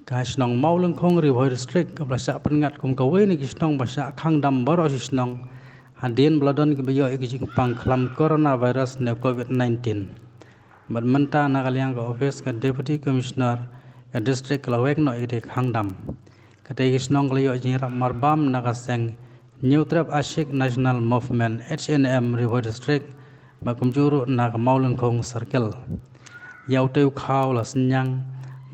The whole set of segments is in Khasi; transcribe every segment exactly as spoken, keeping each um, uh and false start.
Ka shnong Mawlyngkhung, Ri Bhoi District, kaba la shah pynngat kum kawei na ki shnong ba shah khang dam baroh shi shnong, hadien ba la don kiba ïoh ïa ka jingpang khlam coronavirus ne covid nineteen. Bad mynta na ka liang ka office ka Deputy Commissioner ka district ka la weng noh ïa ka khang dam. Katei ka shnong ka la ïoh jingïarap marbam na ka seng Hynñiewtrep Ashik National Movement, H N M, Ri Bhoi District, bad kumjuh ruh na ka Mawlyngkhung Circle. Ïa utei u khaw la synñiang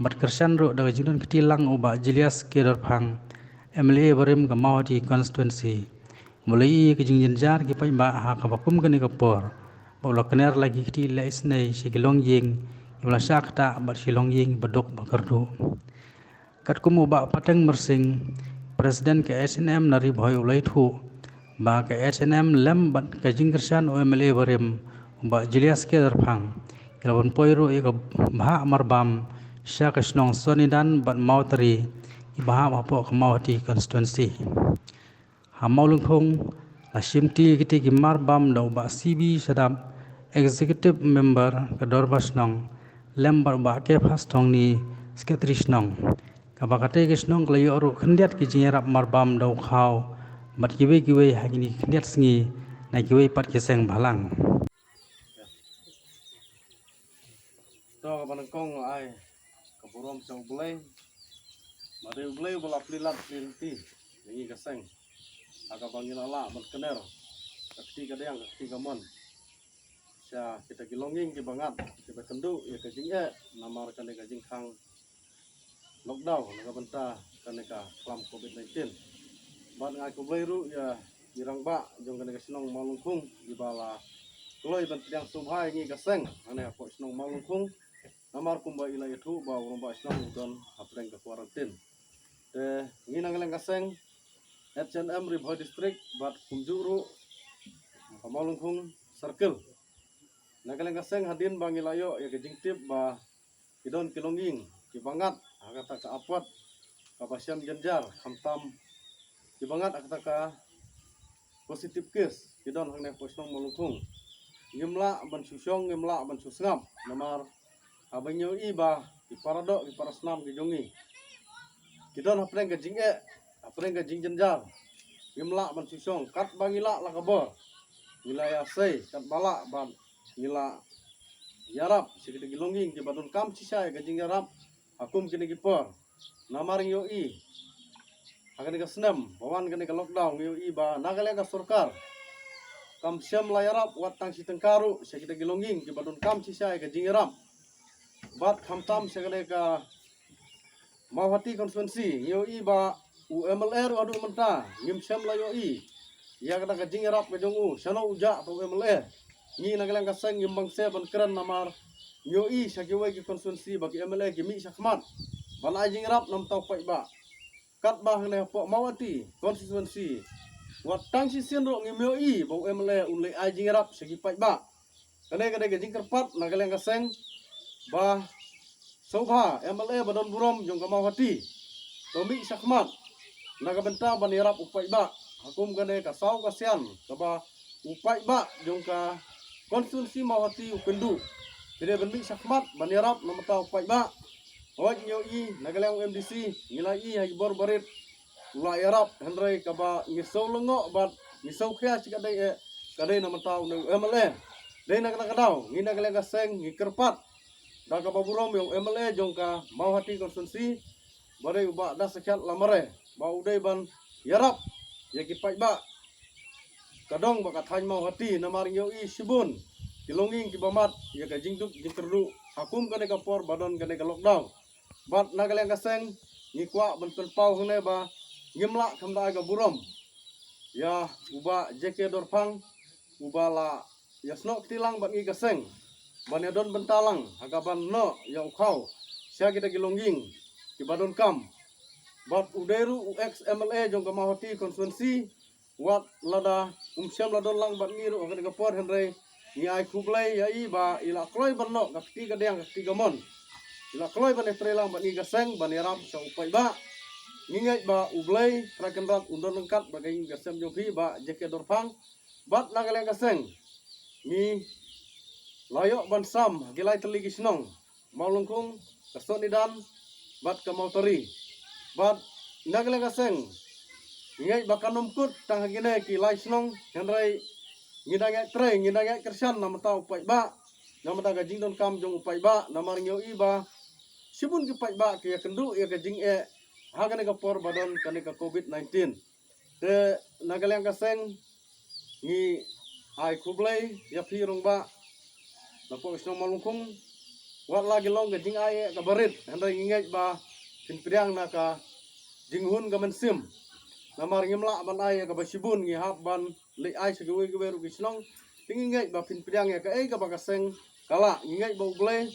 bad kyrshan ruh da ka jingdon kti lang u Bah Julius K Dorphang, M L A barim ka Mawhati Constituency, ba u la ïohi ïa ka jingjynjar ki paidbah ha kaba kum kane ka por, ba u la kner la ki kti leh isynei sha ki longïing kiba la shah ktah bad sha ki longïing ba duk ba kyrduh. Katkum u Bah Pateng Myrsing, President ka H N M na Ri Bhoi, u la ïathuh ba ka H N M lem bad ka jingkyrshan u M L A barim u Bah Julius K Dorphang, ki la pynpoi ruh ïa ka bhah marbam sha ka shnong Sonidan bad Mawtari, kiba hap hapoh ka Mawhati Constituency. Ha Mawlyngkhung, la shimti ïa kitei ki marbam da u Bah C B Shadap, Executive Member ka Dorbar Shnong, lem bad u Bah Kephas Thongni, Secretary Shnong. Kaba katei ka shnong ka la ïoh ruh khyndiat ki jingïarap marbam da u khaw bad kiwei kiwei ha kine ki khyndiat sngi na kiwei pat ki seng bhalang. To, kaba nyngkong ai ka burom sha U Blei. Ba dei U Blei uba la plie lad plie lynti ïa ngi ka seng ha kaba ngi la lah ban kner ka kti ka diang ka kti ka mon sha kita ki longïing kiba ngat, kiba kynduh ïa ka jingeh namar kane ka jingkhang lockdown na ka bynta kane ka khlam covid nineteen. Bad nga ai khublei ruh ïa i rangbah jong kane ka shnong Mawlyngkhung, iba la kloi ban pdiang sngewbha ïa ngi ka seng hangne hapoh shnong Mawlyngkhung. Namar kumba i la ïathuh ba u rangbah shnong u don hapdeng ka quarantine. Te ngi na ka liang ka seng H N M Ri Bhoi District bad kumjuh ruh ka Mawlyngkhung Circle, na ka liang ka seng hadien ba ngi la ïoh ïa ka jingtip ba ki don ki longïing kiba ngat ha kata ka apot kaba shem jynjar, khamtam kiba ngat ha kata ka positive case ki don hangne hapoh shnong Mawlyngkhung. Ngim lah ban shu shong, ngim lah ban shu sngap namar haba ngi ïohi ba ki paradoh ki parasnam ki jong ngi ki don hapdeng ka jingeh, hapdeng ka jingjynjar. Ngim lah ban shu shong, katba ngi lah la ka bor ngi la ïasei, katba lah ban ngi la ïarap sha kita ki longïing kiba donkam shisha ïa ka jingïarap ha kum kine ki por. Namar ngi ïohi ha kane ka snem ba wan kane ka lockdown, ngi ïohi ba na ka liang ka sorkar kam shym la ïarap wat tang shi tyngka ruh sha kita ki longïing kiba donkam shisha ïa ka jingïarap. Bad khamtam sha kane ka Mawhati Constituency, ngi ïohi ba u M L A ruh haduh mynta ngim shym la ïohi ïa kata ka jingïarap ka jong u. Shano u jah u M L A? Ngi na ka liang ka seng ngim bangse ban kren namar ngi ïohi sha kiwei ki constituency ba ki M L A ki mih shakhmat ban ai jingïarap na ka bynta u paidbah. Katba hangne hapoh Mawhati Constituency, wat tang shisien ruh ngim ïohi ba u M L A un leit ai jingïarap sha ki paidbah. Kane ka dei ka jingkyrpad na ka liang ka seng ba sngewbha M L A ba don burom jong ka Mawhati to mih shakhmat na ka bynta ban ïarap u paidbah ha kum kane ka saw ka sian kaba u paidbah jong ka constituency Mawhati u kynduh. Ki dei ban mih shakhmat ban ïarap na ka bynta u paidbah. Hooid, ngi ïohi na ka liang u M D C, ngi la ïohi ha ki bor barit u la ïarap, hynrei kaba ngi sngewlyngngoh bad ngi sngewkhia shi katdei eh ka dei na ka bynta une u M L A. Dei na kata ka daw ngi na ka liang ka seng ngi kyrpad da kaba burom ïa u M L A jong ka Mawhati Constituency, ba dei u Bah Dasakhiat Lamare, ba u dei ban ïarap ïa ki paidbah ka dong bad ka thaiñ Mawhati, namar ngi ïohi shibun ki longïing kiba mad ïa ka jingduk jingkyrduh ha kum kane ka por ba don kane ka lockdown. Bad na ka liang ka seng ngi kwah ban pynpaw hangne ba ngim lah kham da ai ka burom ïa u Bah J K Dorphang, uba la ïasnoh kti lang bad ngi ka seng ban ïadon bynta lang ha kaban noh ïa u khaw sha kita ki longïing kiba donkam. Bad u dei ruh u ex M L A jong ka Mawhati Constituency, wat lada um shym la don lang bad ngi ruh ha kane ka por, hynrei ngi ai khublei ïa i ba i la kloi ban noh ka kti ka diang ka kti ka mon. I la kloi ban ïatrei lang bad ngi ka seng ban ïarap sha u paidbah. Ngi ngeit ba U Blei Trai Kynrad un don ryngkat bad ka ïing ka sem jong phi, Bah J K Dorphang. Bad na ka liang ka seng ngi la ïoh ban sam ha ki lai tylli ki shnong, Mawlyngkhung, ka Sonidan, bad ka Mawtari. Bad na ka liang ka seng, ngi ngeit ba kan ym kut tang ha kine ki lai shnong, hynrei ngi dang ïaid trei, ngi dang ïaid kyrshan na ka bynta u paidbah, na ka bynta ka jingdonkam jong u paidbah, namar ngi ïohi ba shibun ki paidbah ki ïakynduh ïa ka jingeh ha kane ka por ba don kane ka covid nineteen. Te na ka liang ka seng, ngi ai khublei ïa phi rangbah na poh shnong Mawlyngkhung. Wat la ki long ka jingai eh kaba rit, hynrei ngi ngeit ba phin pdiang na ka jinghun ka mynsiem. Namar ngim lah ban ai ïa kaba shibun, ngi hap ban leit ai sha kiwei kiwei ruh ki shnong. Te ngi ngeit ba phin pdiang ïa kaei kaba ka seng ka lah. Ngi ngeit ba U Blei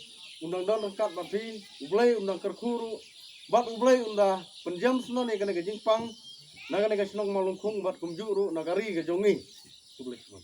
un dang don ryngkat bad phi, U Blei un dang kyrkhu ruh, bad U Blei un da pynjem shnong ïa kane ka jingpang na kane ka shnong Mawlyngkhung bad kumjuh ruh na ka ri ka jong ngi. Khublei shibun.